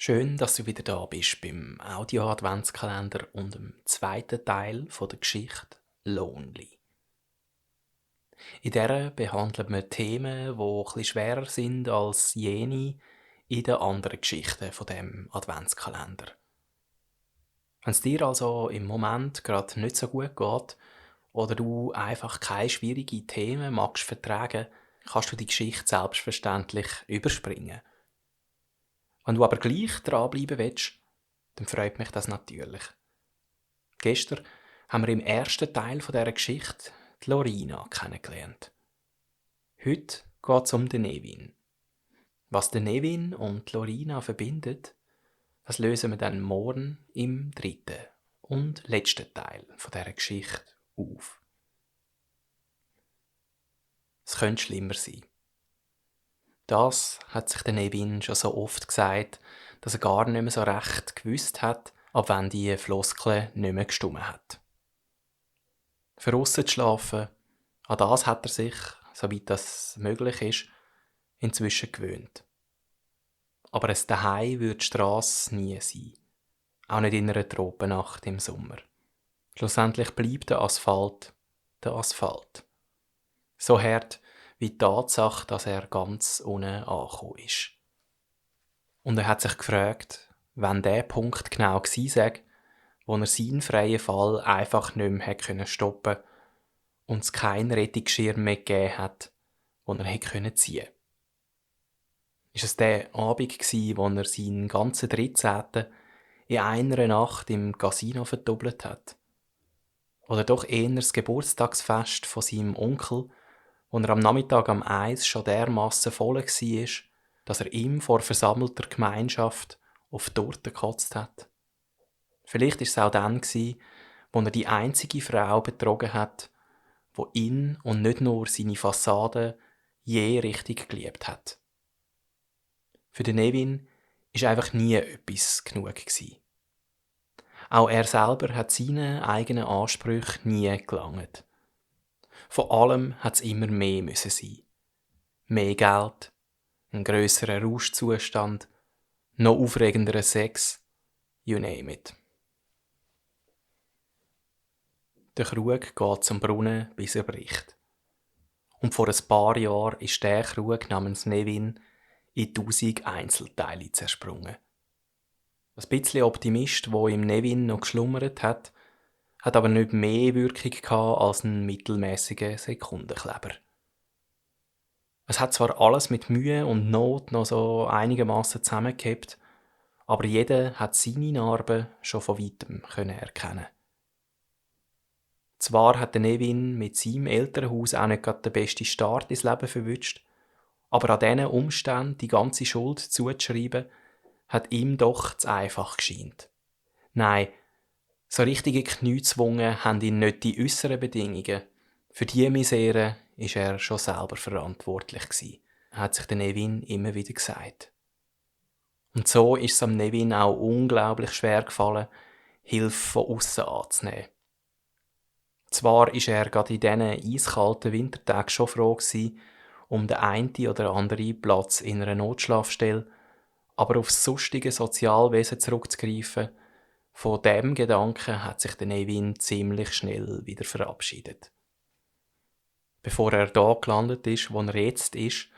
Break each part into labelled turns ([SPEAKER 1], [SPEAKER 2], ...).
[SPEAKER 1] Schön, dass du wieder da bist beim Audio-Adventskalender und dem zweiten Teil von der Geschichte Lonely. In der behandeln wir Themen, die etwas schwerer sind als jene in den anderen Geschichten von dem Adventskalender. Wenn es dir also im Moment gerade nicht so gut geht oder du einfach keine schwierigen Themen magst vertragen, kannst du die Geschichte selbstverständlich überspringen. Wenn du aber gleich dranbleiben willst, dann freut mich das natürlich. Gestern haben wir im ersten Teil von dieser Geschichte die Lorina kennengelernt. Heute geht es um den Nevin. Was den Nevin und die Lorina verbindet, das lösen wir dann morgen im dritten und letzten Teil von dieser Geschichte auf. Es könnte schlimmer sein. Das hat sich der Nevin schon so oft gesagt, dass er gar nicht mehr so recht gewusst hat, ab wann die Floskel nicht mehr gestummen hat. Draussen zu schlafen, an das hat er sich, soweit das möglich ist, inzwischen gewöhnt. Aber ein Daheim wird die Strasse nie sein. Auch nicht in einer Tropennacht im Sommer. Schlussendlich bleibt der Asphalt der Asphalt. So hart wie die Tatsache, dass er ganz unten angekommen ist. Und er hat sich gefragt, wann der Punkt genau gewesen sei, wo er seinen freien Fall einfach nicht mehr hätte stoppen können und es keinen Rettungsschirm mehr gegeben hat, den er hätte ziehen können. Ist es der Abend gewesen, wo er seinen ganzen 13. in einer Nacht im Casino verdoppelt hat? Oder doch eher das Geburtstagsfest von seinem Onkel, wo er am Nachmittag am Eis schon dermassen voll war, dass er ihm vor versammelter Gemeinschaft auf die Torte gekotzt hat? Vielleicht war es auch dann, wo er die einzige Frau betrogen hat, wo ihn und nicht nur seine Fassade je richtig geliebt hat. Für den Nevin war einfach nie etwas genug gewesen. Auch er selber hat seinen eigenen Ansprüchen nie gelangt. Von allem hat es immer mehr müssen sein. Mehr Geld, ein grösserer Rauschzustand, noch aufregenderer Sex, you name it. Der Krug geht zum Brunnen, bis er bricht. Und vor ein paar Jahren ist der Krug namens Nevin in 1000 Einzelteile zersprungen. Ein bisschen Optimist, wo im Nevin noch geschlummert hat aber nicht mehr Wirkung gehabt als ein mittelmäßiger Sekundenkleber. Es hat zwar alles mit Mühe und Not noch so einigermaßen zusammengehabt, aber jeder hat seine Narben schon von weitem erkennen. Zwar hat der Nevin mit seinem Elternhaus auch nicht gerade den besten Start ins Leben verwünscht, aber an diesen Umständen die ganze Schuld zuzuschreiben, hat ihm doch zu einfach gescheint. Nein, so richtige Kniezwungen haben ihn nicht die äußeren Bedingungen. Für die Misere war er schon selber verantwortlich gewesen, hat sich der Nevin immer wieder gesagt. Und so ist es am Nevin auch unglaublich schwer gefallen, Hilfe von aussen anzunehmen. Zwar war er gerade in diesen eiskalten Wintertagen schon froh gewesen, um den einen oder anderen Platz in einer Notschlafstelle, aber aufs sonstige Sozialwesen zurückzugreifen, von diesem Gedanken hat sich der Nevin ziemlich schnell wieder verabschiedet. Bevor er da gelandet ist, wo er jetzt ist,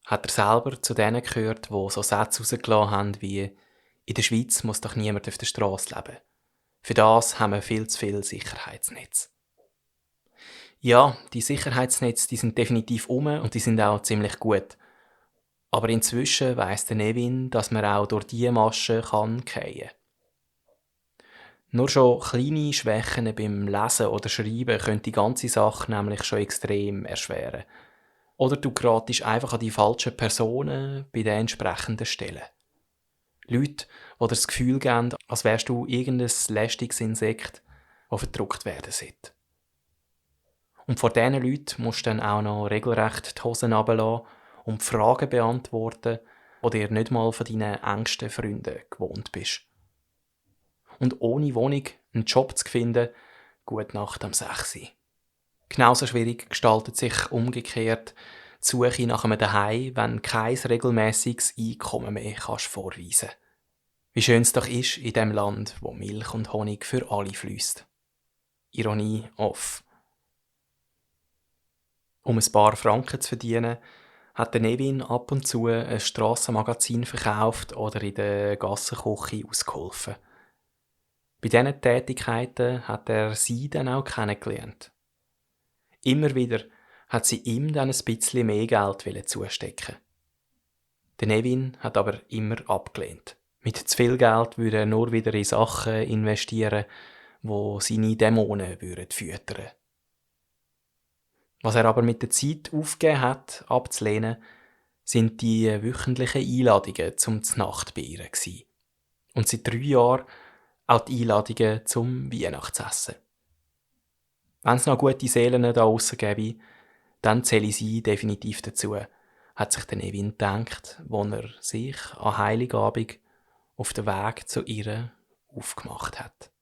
[SPEAKER 1] hat er selber zu denen gehört, die so Sätze rausgelassen haben wie «In der Schweiz muss doch niemand auf der Straße leben. Für das haben wir viel zu viel Sicherheitsnetz.» Ja, die Sicherheitsnetze, die sind definitiv und die sind auch ziemlich gut. Aber inzwischen weiss der Nevin, dass man auch durch diese Masche fallen kann. Nur schon kleine Schwächen beim Lesen oder Schreiben können die ganze Sache nämlich schon extrem erschweren. Oder du geratest einfach an die falschen Personen bei den entsprechenden Stellen. Leute, die dir das Gefühl geben, als wärst du irgendein lästiges Insekt, das verdruckt werden sollte. Und vor diesen Leuten musst du dann auch noch regelrecht die Hosen runterlassen und Fragen beantworten, die dir nicht mal von deinen engsten Freunden gewohnt bist. Und ohne Wohnung einen Job zu finden, gut Nacht am 6 Uhr. Genauso schwierig gestaltet sich umgekehrt die Suche nach einem Daheim, wenn kein regelmäßiges Einkommen mehr vorweisen kannst. Wie schön es doch ist in dem Land, wo Milch und Honig für alle fließt. Ironie off. Um ein paar Franken zu verdienen, hat der Nevin ab und zu ein Strassenmagazin verkauft oder in der Gassenküche ausgeholfen. Bei diesen Tätigkeiten hat er sie dann auch kennengelernt. Immer wieder hat sie ihm dann ein bisschen mehr Geld zustecken. Der Nevin hat aber immer abgelehnt. Mit zu viel Geld würde er nur wieder in Sachen investieren, wo seine Dämonen füttern würden. Was er aber mit der Zeit aufgegeben hat, abzulehnen, sind die wöchentlichen Einladungen zum Znacht bei ihr gewesen. Und seit 3 Jahren auch die Einladungen zum Weihnachtsessen. Wenn es noch gute Seelen da draussen gäbe, dann zähle ich sie definitiv dazu, hat sich der Nevin gedacht, als er sich an Heiligabend auf den Weg zu ihr aufgemacht hat.